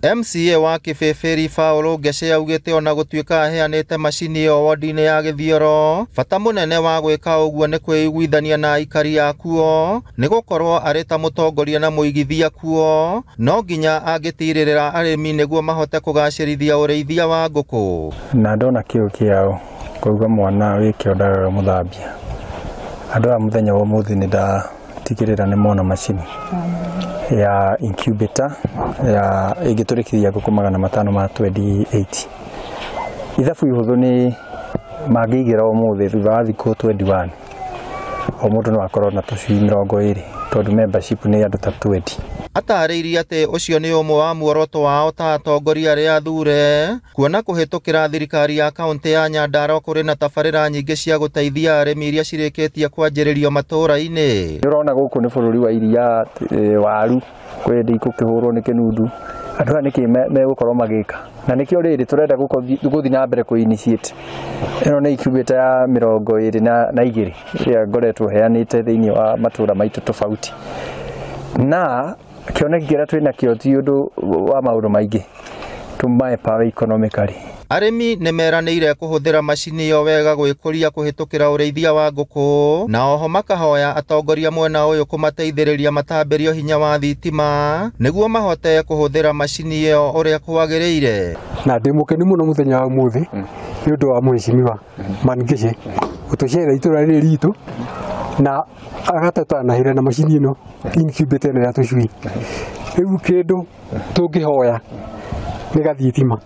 MCA wa Kĩbĩbĩri Paul Ngece augĩte ona gũtuĩka aheanĩte macini ĩyo wodi-inĩ ya Gĩthioro, bata mũnene wa gwĩka ũguo nĩ kwĩiguithania na aikari a kuo, nĩ gũkorwo arĩ ta mũtongoria na mũigithia kuo, no nginya angĩtirĩrĩra arĩmi nĩguo mahote kũgacĩrithia ũrĩithia wa ngũkũ. Na ndona kĩo kĩao ngauga mwana wĩ kĩo ndagaga mũthambia. Andũ aya mũthenya wa ũmũthĩ nĩ ndatigĩrĩra nĩ mona macini ya incubator ya ĩngĩtũrĩkithia ngũkũ 528. Ithabu ihũthũ nĩ mangĩigĩra ũmũthĩ thutha wa thikũ 21 o mũndũ no akorwo na tũcui 20 tondũ membership nĩ andũ ta 20. Atarĩirie atĩ ũcio nĩ ũmwe wa muoroto wao ta atongoria arĩa athure kuona kũhĩtũkĩra thirikari ya kaũntĩ ya Nyandarua kũrĩ na tabarĩra nyingĩ cia gũteithia arĩmi iria cirĩkĩtie kwanjĩrĩrio matũũra-inĩ. Nĩ ũrona gũkũ nĩ bũrũri wa iria, waru kwĩ ndĩ ikũkĩhũrwo nĩ kĩnundu. Andũ aya nĩkĩ megũkorwo magĩka, na nĩkĩo rĩrĩ tũrenda gũthiĩ na mbere kũ initiate. Ĩno nĩ incubator ya 22 ĩrĩa ngoretwo heanĩte thĩinĩ wa matũũra maitũ tofauti. Na kĩoneki kĩrĩa twĩna kĩo ti ũndũ wa maũndũ maingĩ, tũmae power economically. Arĩmi nĩ meranĩire kũhũthĩra macini ĩyo wega gwĩkũria kũhĩtũkĩra ũrĩithia wa ngũkũ, na oho makahoya atongoria mwena ũyũ kũmateithĩrĩria matambĩrio hinya wa thitima nĩguo mahote kũhũthĩra macini ĩyo ũrĩa kwagĩrĩire. Na ndĩ mũkenu mũno mũthenya wa ũmũthĩ nĩ ũndũ wa mheshimiwa Ngece gũtũcerera itũra rĩrĩ ritũ na agatũtanahĩra na macini ĩno incubator ĩno ya tũcui. Rĩu kĩndũ tũngĩhoya nĩ gathitima.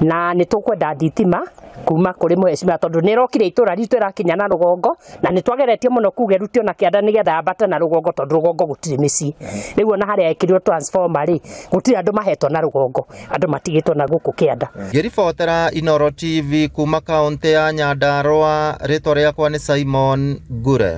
Na nĩ tũkwenda thitima kuma kũrĩ mheshimiwa tondũ nĩ ĩrokire itũra ritũ ĩrakinya na rũgongo, na nĩ twageretie mũno kuga ĩrutio na kĩanda nĩgetha yambate na rũgongo tondũ rũgongo gũtirĩ mĩciĩ. Rĩu ona harĩa ĩkĩrirwo transformer rĩ, gũtirĩ andũ mahetwo na rũgongo, andũ matigĩtwo na gũkũ kĩanda. Ngĩribotera Inooro TV kuma kaũntĩ ya Nyandarua, rĩtwa rĩakwa nĩ Simon Ngure.